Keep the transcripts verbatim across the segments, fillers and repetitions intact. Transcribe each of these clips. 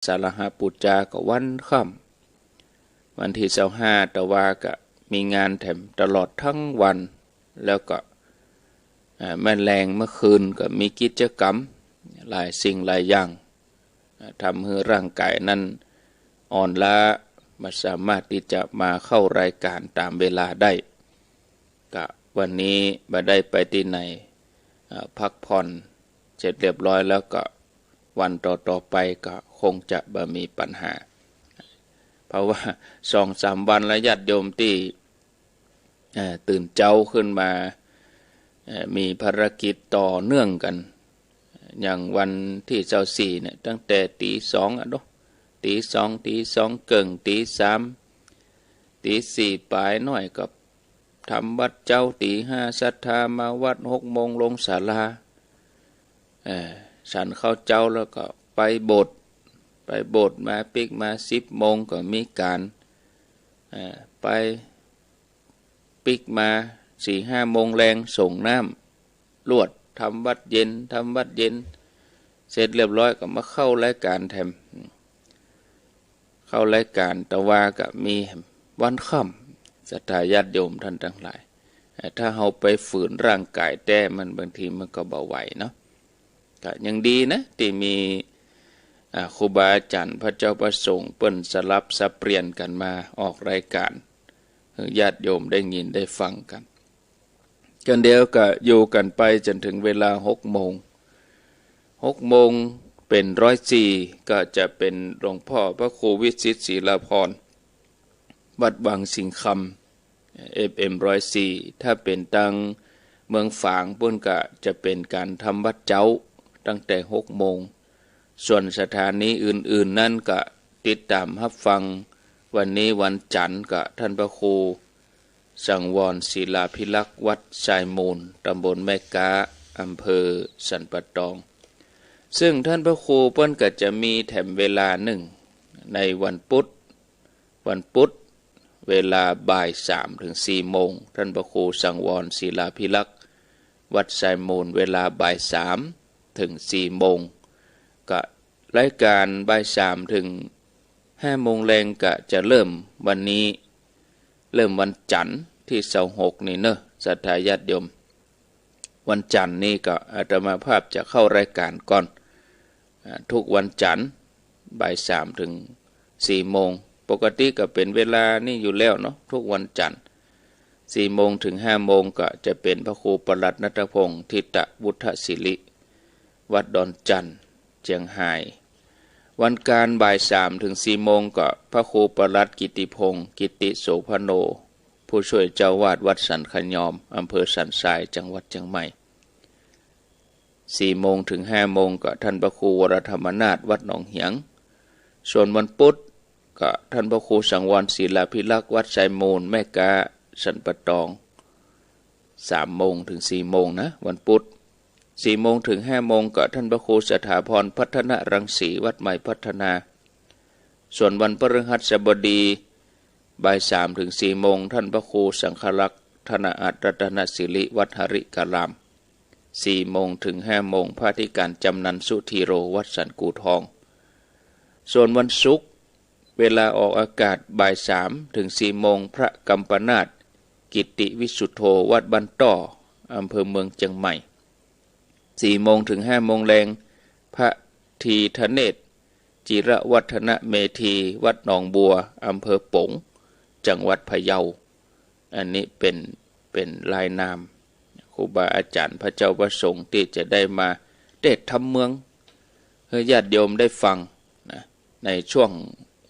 สาหะปู๋จาก็วันค่ำ วันตี้ซาวห้า ตะวาก็มีงานแถมตลอดตึงวัน แล้วก็ อ่า แม่นแลงเมื่อคืนก็มีกิจกรรมหลายสิ่งหลายอย่าง อ่า ทำหื้อร่างก๋ายนั้นอ่อนล้า บ่สามารถตี้จะมาเข้ารายก๋านต๋ามเวลาได้ ก็วันนี้บ่ได้ไปตี้ไหน อ่า พักผ่อนเสร็จเรียบร้อยแล้วก็วันต่อๆ ไปก็คงจะบ่มีปัญหา เพราะว่าสองสามวันแล้วญาติโยมตี้ เอ่อ ตื่นเจ๊าขึ้นมา เอ่อ มีภารกิจต่อเนื่องกั๋น อย่างวันตี้ซาวสี่เนี่ย ตั้งแต่ตี๋สองอะเนาะ ตี๋สอง ตี๋สองเกิ่ง ตี๋สาม ตี๋สี่ป๋ายหน้อยก็ทำวัตรเจ๊า ตี๋ห้าศรัทธามาวัด หกโมงลงศาลา เอ่อ ฉันข้าวเจ๊าแล้วก็ไปโบสถ์ ไปโบสถ์มาปิ๊กมา สิบโมงก็มีก๋าน เอ่อ ไปปิ๊กมา สี่ห้าโมงแลงส่งน้ำลวด ทำวัตรเย็น ทำวัตรเย็น เสร็จเรียบร้อยก็มาเข้ารายก๋านแถม เข้ารายก๋าน ตะวาก็มีวันค่ำ ศรัทธาญาติโยมต้านตังหลาย เอ่อ ถ้าเฮาไปฝืนร่างก๋ายแต๊มันบางทีมันก็บ่ไหวเนาะ ก็ยังดีนะ ตี้มี อ่า ครูบาอาจ๋ารย์ พระเจ้าพระสงฆ์ เปิ้นสลับสับเปลี่ยนกั๋นมาออกรายก๋าน หื้อญาติโยมได้ยินได้ฟังกั๋น กั๋นเดียวก็อยู่กั๋นไปจ๋นเถิงเวลาหกโมง หกโมงเป๋นร้อยสี่ ก็จะเป๋นหลวงพ่อพระครูวิสิทธิ์ ศิลาภรณ์ วัดวังสิงห์คำ เอฟเอ็มร้อยสี่ ถ้าเป๋นตางเมืองฝางปู๊นก็จะเป๋นก๋านทำวัตรเจ๊าตั้งแต่หกโมง ส่วนสถานีอื่นๆ นั้นก็ติดต๋ามฮับฟัง วันนี้วันจั๋นก็ต้านพระครูสังวร ศิลาภิรักษ์ วัดทรายมูล ตำบลแม่ก๊า อำเภอสันป่าตอง ซึ่งต้านพระครูเปิ้นก็จะมีแถมเวลานึ่งในวันปุธ วันปุธ เวลาบ่ายสามเถิงสี่โมง ต้านพระครูสังวร ศิลาภิรักษ์ วัดทรายมูล เวลาบ่ายสามเถิงสี่โมง ก็รายก๋านบ่ายสามเถิงห้าโมงแลงก็จะเริ่มวันนี้ เริ่มวันจั๋นตี้ซาวหกนี่เนาะ ศรัทธาญาติโยม วันจั๋นนี่ก็อาตมาภาพจะเข้ารายก๋านก่อน อ่า ทุกวันจั๋นบ่ายสามเถิงสี่โมง ปกติก็เป๋นเวลานี่อยู่แล้วเนาะ ทุกวันจั๋น สี่โมงเถิงห้าโมงก็จะเป๋นพระครูปลัดณัฐพงษ์ ธิตวุฒศิริ วัดดอนจั่น เจียงฮาย วันก๋านบ่ายสามเถิงสี่โมงก็พระครูปลัดกิตติพงษ์ กิตติโสภโณ ผู้ช่วยเจ้าอาวาสวัดสันขยอม อำเภอสันทราย จังหวัดเจียงใหม่ สี่โมงเถิงห้าโมงก็ต้านพระครูวรธรรมนาถ วัดหนองเหียง ส่วนวันปุธก็ต้านพระครูสังวร ศิลาภิรักษ์ วัดทรายมูล แม่ก๊า สันป่าตอง สามโมงเถิงสี่โมงนะ วันปุธ สี่โมงเถิงห้าโมงก็ต้านพระครูสถาพร พัฒนรังสี วัดใหม่พัฒนา ส่วนวันพฤหัสบดี บ่ายสามเถิงสี่โมง ต้านพระครูสังฆรักษ์ ธนอัตร รัตนศิริ วัดหริการาม สี่โมงเถิงห้าโมง พระอธิการจำนัน สุธีโร วัดสันกู่ทอง ส่วนวันศุกร์ เวลาออกอากาศบ่ายสามเถิงสี่โมง พระกัมปนาท กิตติวิสุทโธ วัดบ้านต้อ อำเภอเมืองเจียงใหม่ สี่โมงเถิงห้าโมงแลง พระธีทเนศ จิรวัฒนเมธี วัดหนองบัว อำเภอป๋ง จังหวัดพะเยา อันนี้เป๋น เป๋นรายนามครูบาอาจ๋ารย์ พระเจ้าพระสงฆ์ตี้จะได้มาเตสน์ธรรมเมืองหื้อญาติโยมได้ฟังนะ ในช่วง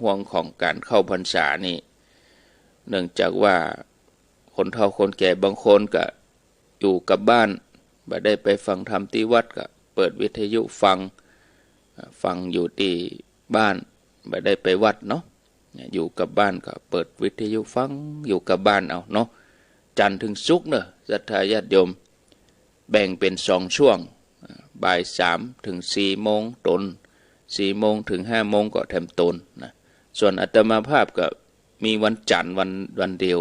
ห่วงของก๋านเข้าพรรษานี่ เนื่องจากว่าคนเฒ่าคนแก่บางคนก็อยู่กับบ้าน บ่ได้ไปฟังธรรมตี้วัด ก็เปิดวิทยุฟัง อ่า ฟังอยู่ตี้บ้าน บ่ได้ไปวัดเนาะ อยู่กับบ้านก็เปิดวิทยุฟังอยู่กับบ้านเอาเนาะ จันทร์เถิงศุกร์เนาะ ศรัทธาญาติโยม แบ่งเป๋นสองช่วง อ่า บ่ายสามเถิงสี่โมงต๋น สี่โมงเถิงห้าโมงก็แถมต๋นนะ ส่วนอาตมาภาพก็มีวันจันทร์วัน วันเดียว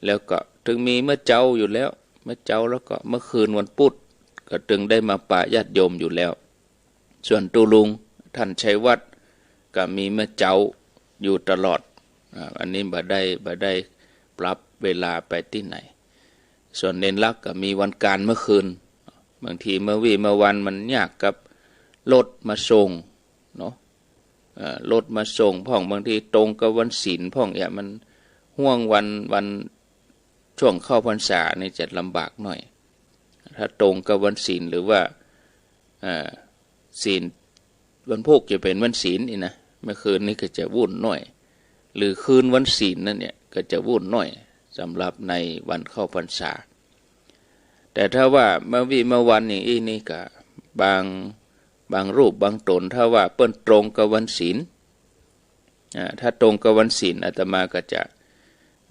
แล้วก็เถิงมีเมื่อเจ๊าอยู่แล้ว เมื่อเจ๊าแล้วก็เมื่อคืนวันปุธ ก็เถิงได้มาปะญาติโยมอยู่แล้ว ส่วนตุ๊ลุงท่านชัยวัฒน์ ก็มีเมื่อเจ๊าอยู่ตลอด อ่า อันนี้บ่ได้ บ่ได้ปรับเวลาไปตี้ไหน ส่วนเณรลักษณ์ก็มีวันก๋านเมื่อคืน บางทีเมื่อวี้เมื่อวันมันยากกับรถมาส่งเนาะ เอ่อ รถมาส่งพ่อง บางทีตรงกับวันศีลพ่อง เนี่ย มันห่วงวัน วันช่วงเข้าพรรษานี่จะลำบากหน่อย ถ้าตรงกับวันศีลหรือว่า เอ่อ ศีล วันพูกจะเป๋นวันศีลนี่นะ เมื่อคืนนี้ก็จะวุ่นหน่อย หรือคืนวันศีลนั่นเนี่ยก็จะวุ่นหน่อย สำหรับในวันเข้าพรรษา แต่ถ้าว่าเมื่อวี้เมื่อวันอย่างอี้นี่ก็บาง บางรูปบางต๋น ถ้าว่าเปิ้นตรงกับวันศีล อ่า ถ้าตรงกับวันศีล อาตมาก็จะ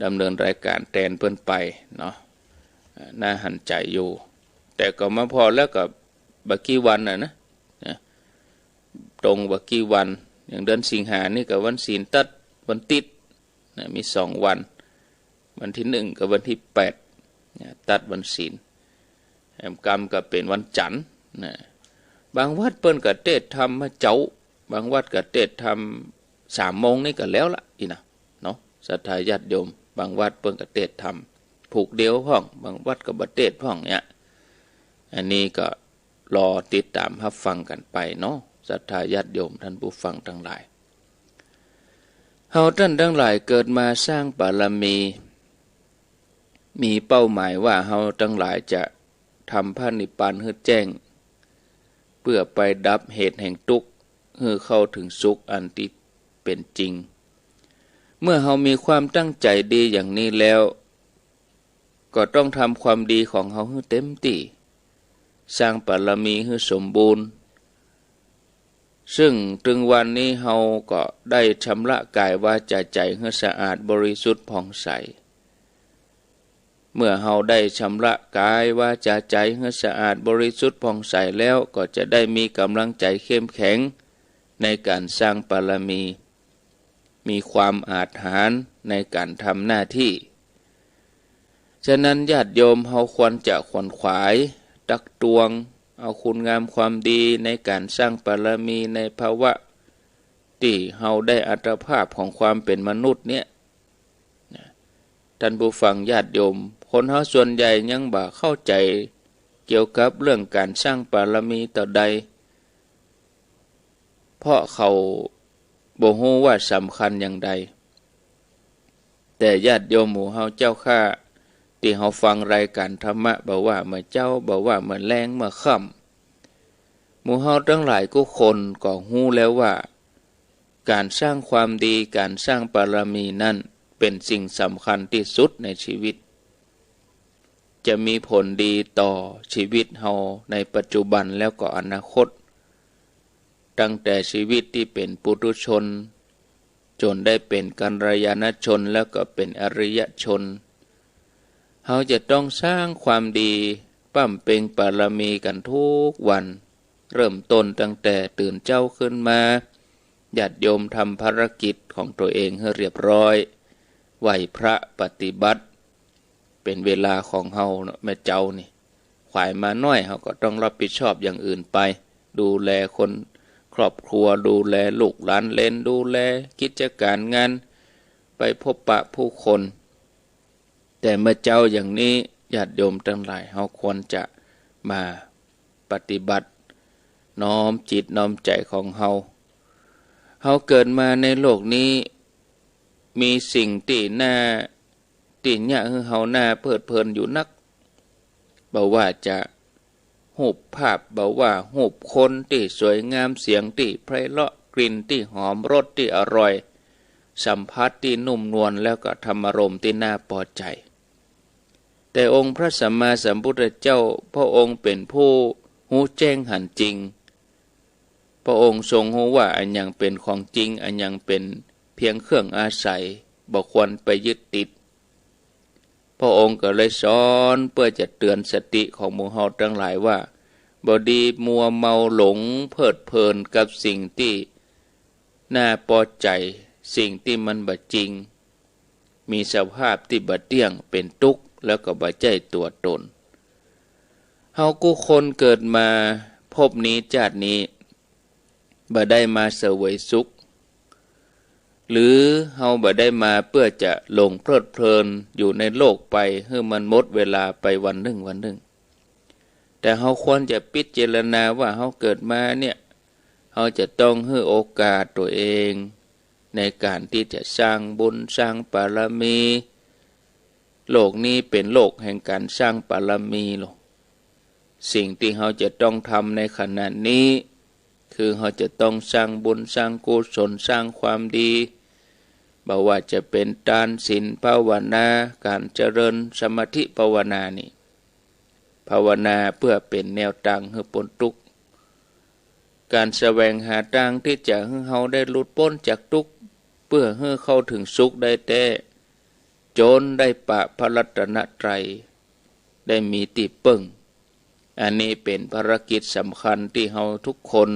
ดำเนินรายก๋านแตนเปิ้นไปเนาะ อ่า น่าหันใจ๋อยู่ แต่ก็มาผ่อแล้วก็บ่กี่วันน่ะนะ นะ ตรงบ่กี่วัน อย่างเดือนสิงหานี่ก็วันศีลตั๊ดวันติ๊ดนะ มีสองวัน วันตี้หนึ่งกับวันตี้แปดนะ ตั๊ดวันศีล แหมกำก็เป๋นวันจันทร์นะ บางวัดเปิ้นก็เตศน์ธรรมเมื่อเจ๊า บางวัดก็เตศน์ธรรมสามโมงนี่ก็แล้วละอี้นะเนาะ ศรัทธาญาติโยม บางวัดเปิ้นก็เตศน์ธรรมผูกเดียวพ่อง บางวัดก็บ่เตศน์พ่องเนี่ย อันนี้ก็รอติดต๋ามฮับฟังกั๋นไปเนาะ ศรัทธาญาติโยมท่านผู้ฟังตังหลาย เฮาต้านตังหลายเกิดมาสร้างบารมี มีเป้าหมายว่าเฮาตังหลายจะทำพระนิพพานหื้อแจ้ง เปื้อไปดับเหตุแห่งตุ๊กข์ หื้อเข้าเถิงสุขอันตี้เป๋นจริง เมื่อเฮามีความตั้งใจ๋ดีอย่างนี้แล้ว ก็ต้องทำความดีของเฮาหื้อเต๋มตี้ สร้างบารมีหื้อสมบูรณ์ ซึ่งตึงวันนี้เฮาก็ได้ชำระก๋ายวาจ๋าใจ๋หื้อสะอาดบริสุทธิ์ผ่องใส เมื่อเฮาได้ชำระก๋ายวาจ๋าใจ๋หื้อสะอาดบริสุทธิ์ผ่องใสแล้ว ก็จะได้มีก๋ำลังใจ๋เข้มแข็งในก๋านสร้างบารมี มีความอาจหาญในก๋านทำหน้าตี้ ฉะนั้นญาติโยมเฮาควรจะขวนขวายตักตวงเอาคุณงามความดีในก๋านสร้างบารมีในภาวะตี้เฮาได้อัตภาพของความเป๋นมนุษย์เนี่ยนะ ท่านผู้ฟังญาติโยม คนเฮาส่วนใหญ่ยังบ่เข้าใจ๋เกี่ยวกับเรื่องก๋านสร้างบารมีเต้าใด เพราะเขาบ่ฮู้ว่าสำคัญอย่างใด แต่ญาติโยมหมู่เฮาเจ้าข้า ตี้เฮาฟังรายก๋านธรรมะ บ่ว่าเมื่อเจ๊า บ่ว่าเมื่อแลง เมื่อค่ำ หมู่เฮาตังหลายกู้คนก็ฮู้แล้วว่า ก๋านสร้างความดี ก๋านสร้างบารมีนั้นเป๋นสิ่งสำคัญตี้สุดในชีวิต จะมีผลดีต่อชีวิตเฮาในปัจจุบันแล้วก็อนาคต ตั้งแต่ชีวิตตี้เป๋นปุถุชน จ๋นได้เป๋นกัลยาณชน แล้วก็เป๋นอริยชน เฮาจะต้องสร้างความดี บำเพ็ญบารมีกั๋นกู้วัน เริ่มต้นตั้งแต่ตื่นเจ๊าขึ้นมา ญาติโยมทำภารกิจของตั๋วเองหื้อเรียบร้อย ไหว้พระปฏิบัติ เป๋นเวลาของเฮาเนาะ แม่เจ๊านี่ ขวายมาน้อย เฮาก็ต้องรับผิดชอบอย่างอื่นไป ดูแลคนครอบครัว ดูแลลูกหลานเหลน ดูแลกิจก๋านงาน ไปพบปะผู้คน แต่เมื่อเจ๊าอย่างนี้ ญาติโยมตังหลาย เฮาควรจะมาปฏิบัติ น้อมจิตน้อมใจ๋ของเฮา เฮาเกิดมาในโลกนี้ มีสิ่งตี้น่า ตี้เยียะหื้อเฮาน่าเพลิดเพลินอยู่นัก บ่ว่าจะฮูปภาพ บ่ว่าฮูปคนตี้สวยงาม เสียงตี้ไพเราะ กลิ่นตี้หอม รสตี้อร่อย สัมผัสตี้นุ่มนวล แล้วก็ธรรมารมณ์ตี้น่าปอใจ๋ แต่องค์พระสัมมาสัมพุทธเจ้า พระองค์เป๋นผู้ฮู้แจ้งหันจริง พระองค์ทรงฮู้ว่าอะหยังเป๋นของจริง อะหยังเป๋นเพียงเครื่องอาศัย บ่ควรไปยึดติด พระองค์ก็เลยสอนเปื้อจะเตือนสติของหมู่เฮาตังหลายว่า บ่ดีมัวเมาหลงเพลิดเพลินกับสิ่งตี้น่าปอใจ๋ สิ่งตี้มันบ่จริง มีสภาพตี้บ่เตี้ยง เป๋นตุ๊กข์ แล้วก็บ่ใจ้ตั๋วต๋น เฮากู้คนเกิดมาภพนี้จาตินี้ บ่ได้มาเสวยสุข หรือเฮาบ่ได้มาเปื้อจะหลงเพลิดเพลินอยู่ในโลกไปหื้อมันหมดเวลาไปวันนึ่งวันนึ่ง แต่เฮาควรจะพิจารณาว่าเฮาเกิดมาเนี่ย เฮาจะต้องหื้อโอกาสตั๋วเองในก๋านตี้จะสร้างบุญสร้างบารมี โลกนี้เป๋นโลกแห่งก๋านสร้างบารมีลอ สิ่งตี้เฮาจะต้องทำในขณะนี้ คือเฮาจะต้องสร้างบุญสร้างกุศลสร้างความดี บ่ว่าจะเป๋นตานศีลภาวนา ก๋านเจริญสมาธิภาวนานี่ ภาวนาเปื้อเป๋นแนวตางหื้อป๊นตุ๊กข์ ก๋านแสวงหาตางตี้จะหื้อเฮาได้หลุดป๊นจากตุ๊กข์ เปื้อหื้อเข้าเถิงสุขได้แต๊ จ๋นได้ปะพระรัตนตรัย ได้มีตี้เปิ้ง อันนี้เป๋นภารกิจสำคัญตี้เฮาทุกคน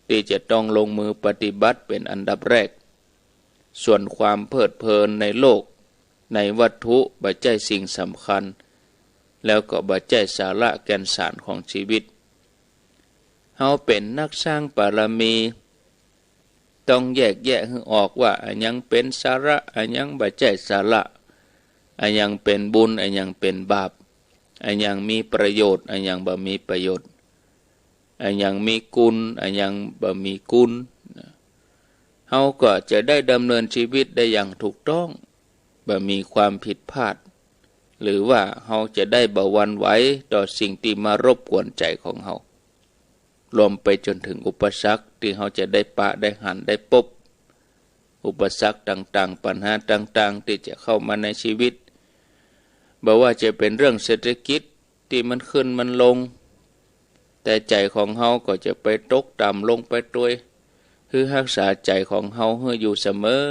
ตี้จะต้องลงมือปฏิบัติเป๋นอันดับแรก ส่วนความเพลิดเพลินในโลก ในวัตถุบ่ใจ้สิ่งสำคัญ แล้วก็บ่ใจ้สาระแก่นสารของชีวิต เฮาเป๋นนักสร้างบารมี ต้องแยกแยะหื้อออกว่าอะหยังเป๋นสาระ อะหยังบ่ใจ้สาระ อะหยังเป๋นบุญ อะหยังเป๋นบาป อะหยังมีประโยชน์ อะหยังบ่มีประโยชน์ อะหยังมีกุณ อะหยังบ่มีกุณ เฮาก็จะได้ดำเนินชีวิตได้อย่างถูกต้อง บ่มีความผิดพลาด หรือว่าเฮาจะได้บ่หวั่นไหวต่อสิ่งตี้มารบกวนใจ๋ของเฮา รวมไปจ๋นเถิงอุปสรรคตี้เฮาจะได้ปะได้หันได้ปบ อุปสรรคต่างๆ ปัญหาต่างๆ ตี้จะเข้ามาในชีวิต บ่ว่าจะเป๋นเรื่องเศรษฐกิจตี้มันขึ้นมันลง แต่ใจ๋ของเฮาก็จะไปตกต่ำลงไปตวย หื้อฮักษาใจ๋ของเฮาหื้ออยู่เสมอ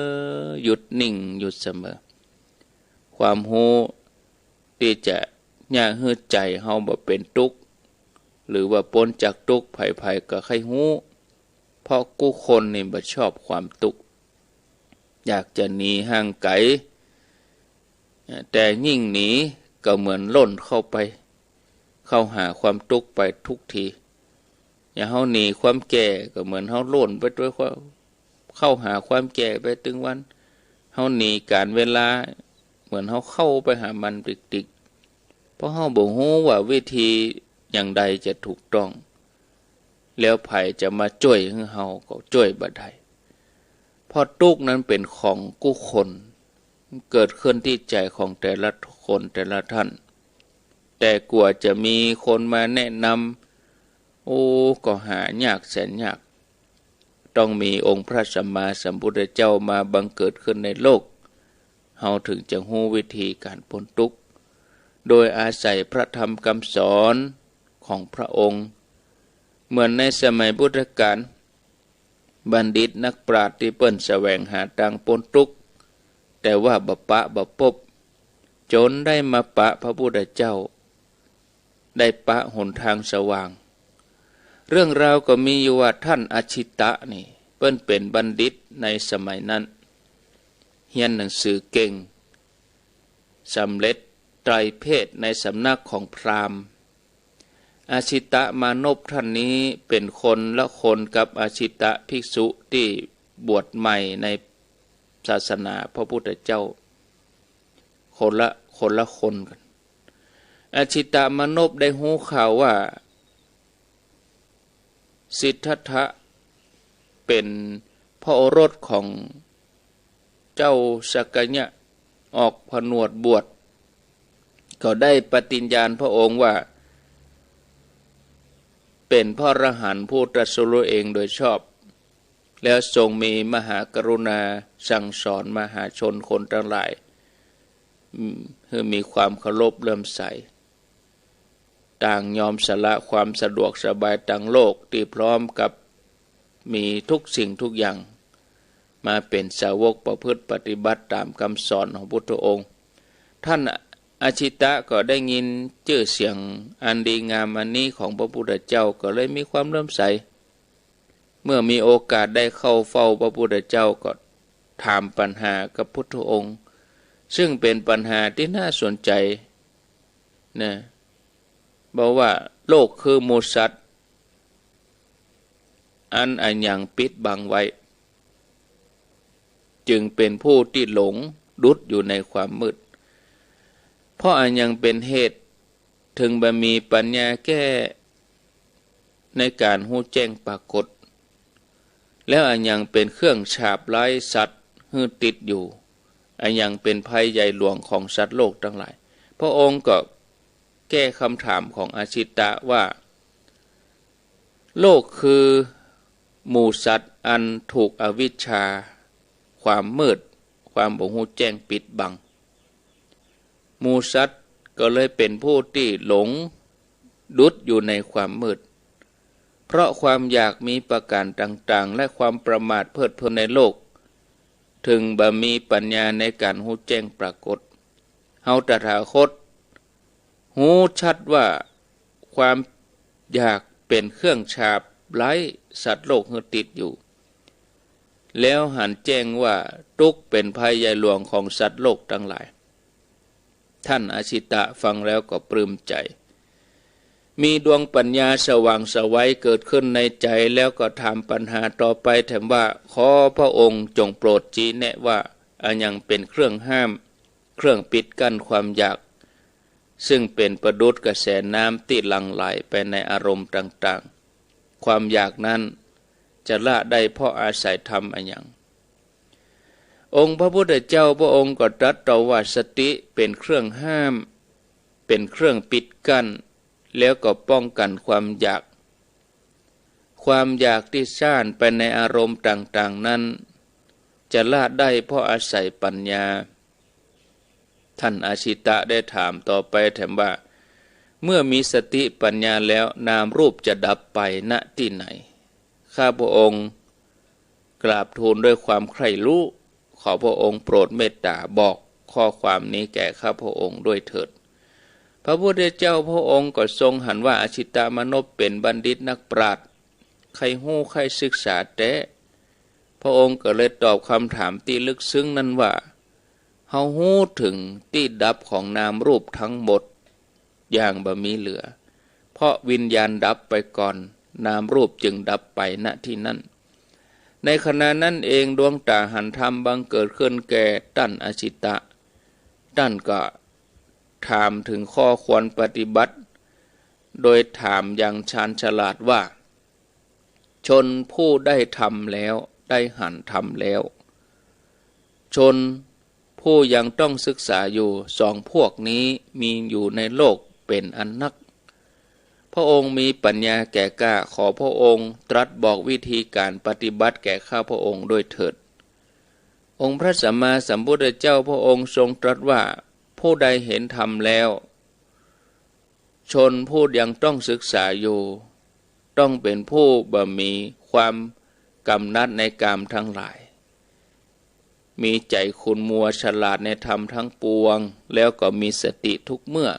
หยุดนิ่งอยู่เสมอ ความฮู้ตี้จะเยียะหื้อใจ๋เฮาบ่เป๋นตุ๊กข์ หรือว่าป๊นจากตุ๊กข์ ใผๆ ก็ใค่ฮู้ เพราะกู้คนนี่บ่ชอบความตุ๊กข์ อยากจะหนีห่างไก๋ แต่ยิ่งหนีก็เหมือนล่นเข้าไป เข้าหาความตุ๊กข์ไปทุกที อย่างเฮาหนีความแก่ก็เหมือนเฮาล่นไปตวยความ เข้าหาความแก่ไปตึงวัน เฮาหนีก๋าลเวลา เหมือนเฮาเข้าไปหามันติกๆ เพราะเฮาบ่ฮู้ว่าวิธีอย่างใดจะถูกต้อง แล้วใผจะมาจ้วยหื้อเฮาก็จ้วยบ่ได้ เพราะตุ๊กข์นั้นเป๋นของกู้คน เกิดขึ้นตี้ใจ๋ของแต่ละคนแต่ละท่าน แต่กว่าจะมีคนมาแนะนำ โอ้ ก็หายากแสนยาก ต้องมีองค์พระสัมมาสัมพุทธเจ้ามาบังเกิดขึ้นในโลก เฮาเถิงจะฮู้วิธีก๋านป๊นตุ๊กข์ โดยอาศัยพระธรรมกำสอนของพระองค์ เหมือนในสมัยพุทธกาล บัณฑิตนักปราชญ์ตี้เปิ้นแสวงหาตางป๊นตุ๊กข์ แต่ว่าบ่ปะบ่ปบ จ๋นได้มาปะพระพุทธเจ้า ได้ปะหนตางสว่าง เรื่องราวก็มีอยู่ว่าท่านอชิตะนี่ เปิ้นเป๋นบัณฑิตในสมัยนั้น เฮียนหนังสือเก่ง สำเร็จไตรเพศในสำนักของพราหมณ์ อชิตะมานพท่านนี้เป๋นคนละคนกับอชิตะภิกษุตี้บวชใหม่ในศาสนาพระพุทธเจ้า คนละ คนละคนกั๋น อชิตะมานพได้ฮู้ข่าวว่า สิทธัตถะเป๋นพระโอรสของเจ้าสักกะยะ ออกผนวดบวช ก็ได้ปฏิญญาณพระองค์ว่า เป๋นพระอรหันต์ผู้ตรัสรู้เองโดยชอบ แล้วทรงมีมหากรุณาสั่งสอนมหาชนคนตังหลาย อืม หื้อมีความเคารพเลื่อมใส ต่างยอมสละความสะดวกสบายตางโลกตี้พร้อมกับมีทุกสิ่งทุกอย่าง มาเป๋นสาวกประพฤติปฏิบัติต๋ามกำสอนของพุทธองค์ ท่านอชิตะก็ได้ยินจื้อเสียงอันดีงามอันนี้ของพระพุทธเจ้า ก็เลยมีความเลื่อมใส เมื่อมีโอกาสได้เข้าเฝ้าพระพุทธเจ้าก็ถามปัญหากับพุทธองค์ ซึ่งเป๋นปัญหาตี้น่าสนใจ๋นะ บอกว่าโลกคือหมู่สัตว์ อันอะหยังปิดบังไว้ จึงเป๋นผู้ตี้หลงดุ๊ดอยู่ในความมืด เพราะอะหยังเป๋นเหตุ เถิงบ่มีปัญญาแก้ในก๋านฮู้แจ้งปรากฏ แล้วอะหยังเป๋นเครื่องฉาบไล้สัตว์หื้อติดอยู่ อะหยังเป๋นภัยใหญ่หลวงของสัตว์โลกตังหลาย พระองค์ก็แก้กำถามของอสิตะว่า โลกคือหมู่สัตว์อันถูกอวิชชา ความมืด ความบ่ฮู้แจ้งปิดบัง หมู่สัตว์ก็เลยเป๋นผู้ตี้หลงดุ๊ดอยู่ในความมืด เพราะความอยากมีประก๋านต่างๆ และความประมาทเพลิดเพลินในโลก เถิงบ่มีปัญญาในก๋านฮู้แจ้งปรากฏ เฮาตถาคตฮู้ชัดว่าความอยากเป๋นเครื่องฉาบไล้สัตว์โลกหื้อติดอยู่ แล้วหันแจ้งว่าตุ๊กข์เป๋นภัยใหญ่หลวงของสัตว์โลกตังหลาย ท่านอสิตะฟังแล้วก็ปลื้มใจ๋ มีดวงปัญญาสว่างไสวเกิดขึ้นในใจ๋ แล้วก็ถามปัญหาต่อไปแถมว่า ขอพระองค์จงโปรดชี้แนะว่า อะหยังเป๋นเครื่องห้าม เครื่องปิดกั้นความอยาก ซึ่งเป๋นประดุจกระแสน้ำตี้หลั่งไหลไปในอารมณ์ต่างๆ ความอยากนั้นจะละได้เพราะอาศัยธรรมอะหยัง องค์พระพุทธเจ้าพระองค์ก็ตรัสต่อว่า สติเป๋นเครื่องห้าม เป๋นเครื่องปิดกั้น แล้วก็ป้องกันความอยาก ความอยากตี้ซ่านไปในอารมณ์ต่างๆ นั้น จะละได้เพราะอาศัยปัญญา ท่านอสิตะได้ถามต่อไปแถมว่า เมื่อมีสติปัญญาแล้ว นามรูปจะดับไป ณ ตี้ไหน ข้าพระองค์กราบทูลด้วยความใคร่รู้ ขอพระองค์โปรดเมตต๋าบอกข้อความนี้แก่ข้าพระองค์ด้วยเถิด พระพุทธเจ้าพระองค์ก็ทรงหันว่า อสิตมานพเป๋นบัณฑิตนักปราชญ์ ใค่ฮู้ใค่ศึกษาแต๊ พระองค์ก็เลยตอบกำถามตี้ลึกซึ้งนั้นว่า เฮาฮู้เถิงตี้ดับของนามรูปตังหมดอย่างบ่มีเหลือ เพราะวิญญาณดับไปก่อน นามรูปจึงดับไป ณ ตี้นั้น ในขณะนั้นเอง ดวงต๋าหันธรรมบังเกิดขึ้นแก่ต้านอสิตะ ต้านก็ถามเถิงข้อควรปฏิบัติ โดยถามอย่างชาญฉลาดว่า ชนผู้ได้ธรรมแล้ว ได้หันธรรมแล้ว ชนผู้ยังต้องศึกษาอยู่ สองพวกนี้มีอยู่ในโลกเป๋นอันนัก พระองค์มีปัญญาแก่กล้า ขอพระองค์ตรัสบอกวิธีก๋านปฏิบัติแก่ข้าพระองค์ด้วยเถิด องค์พระสัมมาสัมพุทธเจ้าพระองค์ทรงตรัสว่า ผู้ใดเห็นธรรมแล้ว ชนผู้ยังต้องศึกษาอยู่ ต้องเป๋นผู้บ่มีความกำหนัดในกามตังหลาย มีใจ๋ขุนมัวฉลาดในธรรมตังปวง แล้วก็มีสติทุกเมื่อ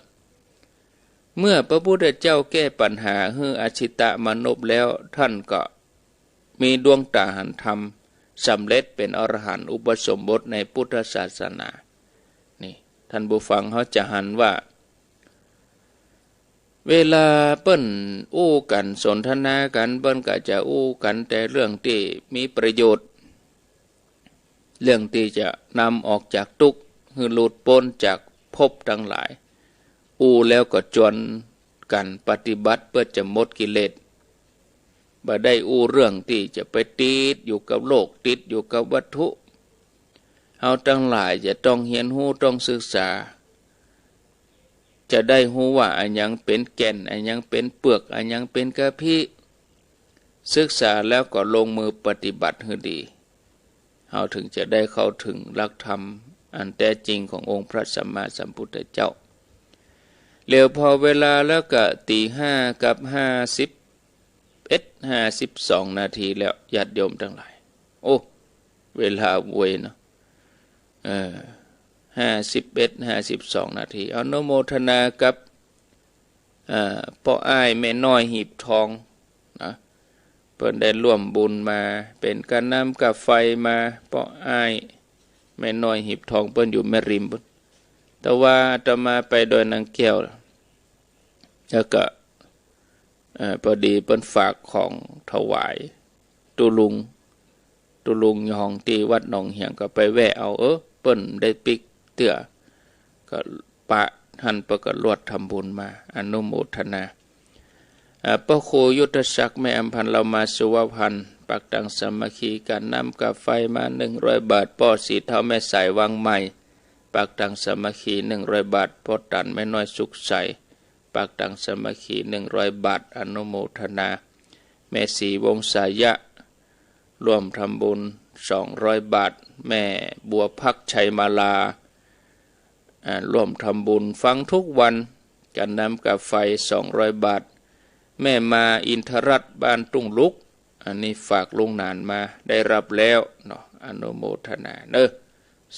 เมื่อพระพุทธเจ้าแก้ปัญหาหื้ออสิตมานพแล้ว ต้านก็มีดวงต๋าหันธรรม สำเร็จเป๋นอรหันต์อุปสมบทในพุทธศาสนา นี่ ต้านผู้ฟังเฮาจะหันว่า เวลาเปิ้นอู้กั๋นสนทนากั๋น เปิ้นก็จะอู้กั๋นแต่เรื่องตี้มีประโยชน์ เรื่องตี้จะนำออกจากตุ๊กข์ หื้อหลุดป๊นจากภพตังหลาย อู้แล้วก็จวนกั๋นปฏิบัติเปื้อจะหมดกิเลส บ่ได้อู้เรื่องตี้จะไปติดอยู่กับโลก ติดอยู่กับวัตถุ เฮาตังหลายจะต้องเฮียนฮู้ ต้องศึกษา จะได้ฮู้ว่าอะหยังเป๋นแก่น อะหยังเป๋นเปือก อะหยังเป๋นกะพี้ ศึกษาแล้วก็ลงมือปฏิบัติหื้อดี เฮาเถิงจะได้เข้าเถิงหลักธรรมอันแต๊จริงขององค์พระสัมมาสัมพุทธเจ้า แล้วพอเวลาแล้วก็ตี๋ห้ากับห้าสิบเอ็ด ห้าสิบสองนาทีแล้ว ญาติโยมตังหลาย โอ้ เวลาไวเนาะ เออ ห้าสิบเอ็ด ห้าสิบสองนาที อนุโมทนากับ อ่า ป้ออ้ายแม่น้อยหีบทองนะ เปิ้นได้ร่วมบุญมา เป๋นก้าน้ำก้าไฟมา ป้ออ้ายแม่น้อยหีบทอง เปิ้นอยู่แม่ริมปู๊น แต่ว่าอาตมาไปดอยนางแก้ว แล้วก็ เอ่อ พอดีเปิ้นฝากของถวายตุ๊ลุง ตุ๊ลุงยองตี้วัดหนองเหียงก็ไปแวะเอา เออ เปิ้นได้ปิ๊กเตื้อ ก็ปะหั้นเปิ้นก็ลวดทำบุญมา อนุโมทนา อ่า ป้อครูยุทธศักดิ์ แม่อำพันธ์ เหล่ามาสุวพันธ์ ปักตังสามัคคี ก๋านน้ำก๋าไฟมา หนึ่งร้อยบาท ป้อสีเฒ่าแม่สายวังใหม่ ปักตังสามัคคี หนึ่งร้อยบาท ป้อตัน แม่น้อยสุขใส ปักตังสามัคคี หนึ่งร้อยบาท อนุโมทนา แม่ศรีวงศายะ ร่วมทำบุญ สองร้อยบาท แม่บัวพักชัยมาลา อ่า ร่วมทำบุญฟังทุกวัน ก๋านน้ำก๋าไฟ สองร้อยบาท แม่มาอินทรัตน์ บ้านทุ่งลุก อันนี้ฝากลุงหนานมา ได้รับแล้วเนาะ อนุโมทนาเนอะ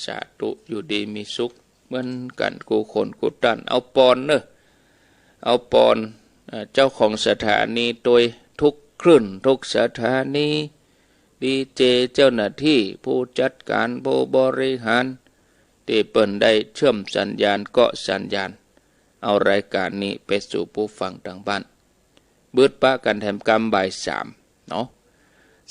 สาธุ อยู่ดีมีสุขเหมือนกั๋นกู้คนกู้ต้าน เอาปอนเนอะ เอาปอน อ่า เจ้าของสถานีตวยทุกคลื่นทุกสถานี ดีเจ เจ้าหน้าตี้ ผู้จัดก๋าน ผู้บริหาร ตี้เปิ้นได้เชื่อมสัญญาณ เกาะสัญญาณ เอารายก๋านนี้ไปสู่ผู้ฟังตางบ้าน บึดปะกั๋นแถมกำบ่ายสามเนาะ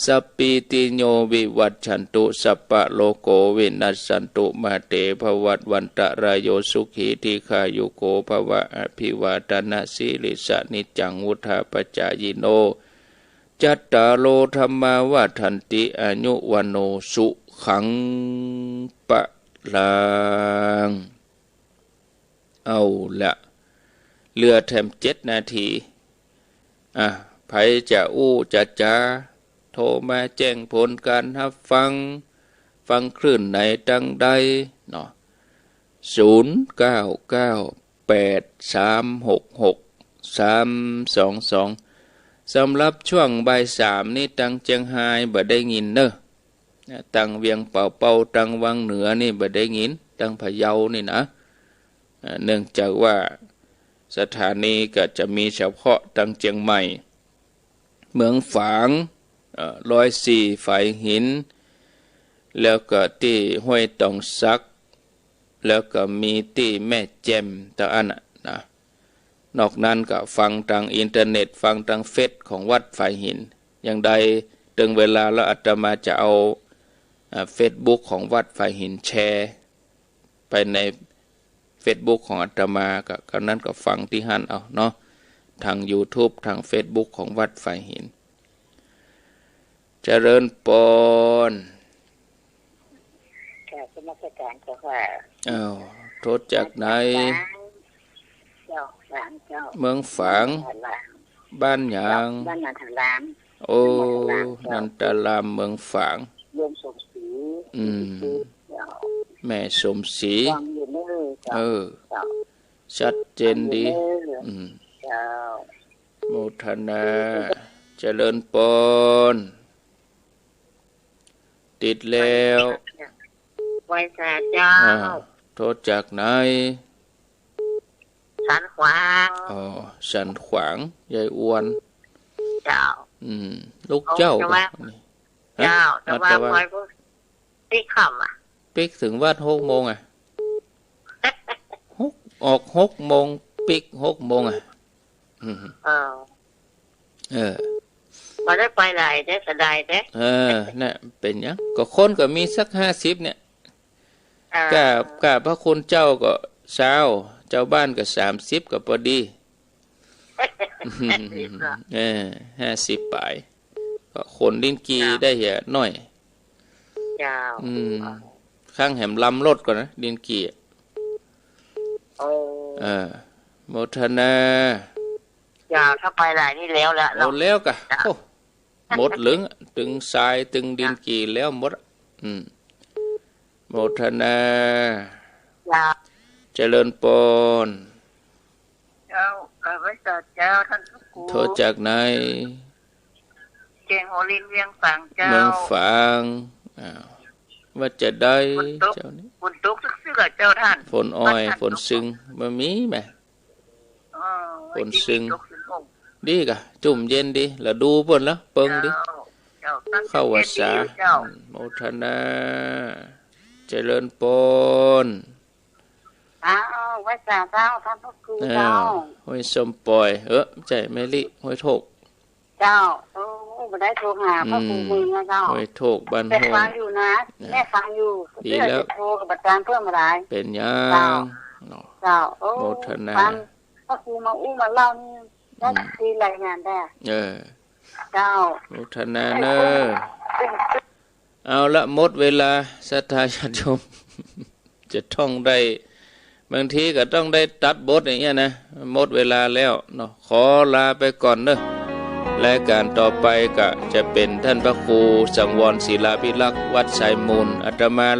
สัพพีติโยวิวัชชันตุ สัพพะโรโควินัสสันตุ มาเตภวัตวันตะราโย สุขีทีฆายุโกภวะ อภิวาทนสีลิสสะ นิจจังวุฑฒาปจายิโน จัตตาโรธัมมาวัฑฒันติ อายุวัณโณสุขังพลัง เอาละ เหลือแถมเจ็ดนาที อ่ะ ใผจะอู้จะจ๋า โทรมาแจ้งผลก๋านฮับฟัง ฟังคลื่นไหนตังใดเนาะ ศูนย์เก้าเก้าแปดสามหกหกสามสองสอง สำหรับช่วงบ่ายสามนี้ตังเจียงฮายบ่ได้ยินเนอะ ตังเวียงป่าเป้า ตังวังเหนือนี่บ่ได้ยิน ตังพะเยานี่นะ อ่า เนื่องจากว่าสถานีก็จะมีเฉพาะตังเจียงใหม่ เมืองฝาง เอ่อ ร้อยสี่ ฝายหิน แล้วก็ตี้ห้วยตองสัก แล้วก็มีตี้แม่แจ่ม ตะอั้นน่ะนะ นอกนั้นก็ฟังตังอินเทอร์เน็ต ฟังตังเฟซของวัดฝายหิน อย่างใด เถิงเวลาแล้วอาตมาจะเอา อ่า เฟซบุ๊กของวัดฝายหินแชร์ ไปในเฟซบุ๊กของอาตมา ก็ ก็นั้นก็ฟังตี้หั้นเอาเนาะ ทางยูทูบ ทางเฟซบุ๊กของวัดฝายหิน เจริญปอน กราบนมัสการเจ้าค่ะ อ้าว โทรจากไหน เจ้า ฝางเจ้า เมืองฝาง บ้านหยัง บ้านนันทาราม โอ้ นันทารามเจ้า นันทารามเมืองฝาง โยมสมศรี อืม เจ้า แม่สมศรี ฟังอยู่เนอะเจ้า เออ เจ้า ชัดเจนดี ฟังอยู่เนอะ อืม เจ้า โมทนา เจริญปอน ติดแล้ว ไหว้สาเจ้า อ่า โทรจากไหน สันขวาง อ๋อ สันขวาง ยายอวน เจ้า อืม ลูกเจ้า เอาแต่ว่า บ่ นี่ ฮะ เจ้า แต่ว่า เอาแต่ว่า ไหว้พระ ปิ๊กค่ำอะ ปิ๊กเถิงวัดหกโมงอะ หก ออกหกโมง ปิ๊กหกโมงอะ อืม เออ เออ บ่ได้ไปหลายเด้อ เสียดายเด้อ เออ น่ะ เป๋นหยัง ก็คนก็มีสักห้าสิบเนี่ย อ่า ก้า ก้าพระคุณเจ้าก็ซาว เจ้าบ้านก็สามสิบ ก็ปอดี เออ ห้าสิบป๋าย ก็ขนลิ้นจี่ เจ้า ได้เหียน้อย เจ้า อืม ข้างแหมลำรถก่อนนะ ลิ้นจี่อะ โอ้ เออ โมทนา เจ้า ถ้าไปหลายนี่แล้วละเนาะ โอ้ แล้วกะ เจ้า โอ้ หมดเหลือง ตึงทราย ตึงลิ้นจี่แล้วหมดอะ อืม โมทนา เจ้า เจริญปอน เจ้า กราบไหว้สาเจ้า ท่านพระครู โทรจากไหน แจ้งหัวลิน เวียงฝางเจ้า เมืองฝาง อ้าว ว่าจะได้ ฝนตก เจ้านี้ ฝนตกซึ่งๆ อะเจ้าท่าน ฝนอ้อย บ้านท่าน ฝน ตก ซึง บ่มีแหม อ๋อ ฝนซึง ดีตกซึง โอ้ ดีกะ จุ่มเย็นดี ฤดูเปิ้นละ เปิงดี เจ้า เจ้า เข้าพรรษา เจ้า อืม โมทนา เจริญปอน อ้าว ไหว้สาเจ้า ท่านพระครู อ้าว เจ้า ห้วยส้มปล่อย เออ ใจ้ แม่ลิ ห้วยโทก เจ้า เออ บ่ได้โทรหาพระครู อืม เมืองนะเจ้า โอ้ย โทษบ้าน แต่ โฮ ฟังอยู่นะ นะ แม่ฟังอยู่ ดีแล้ว เพื่อจะโทรกับอาจารย์เพิ่มมาได้ เป๋นหยัง เจ้า เนาะ เจ้า โอ้ โมทนา ฟังพระครูมาอู้มาเล่านี่ ได้ อืม ดีหลายอย่างได้ เออ เจ้า โมทนาเน่อ เอาละ หมดเวลา ศรัทธาญาติโยม จะต้องได้ บางทีก็ต้องได้ตัดบทอย่างเงี้ยนะ หมดเวลาแล้วเนาะ ขอลาไปก่อนเนอะ รายการต่อไปก็จะเป๋นต้านพระครูสังวรศิลาภิรักษ์ วัดสายมูล อาตมา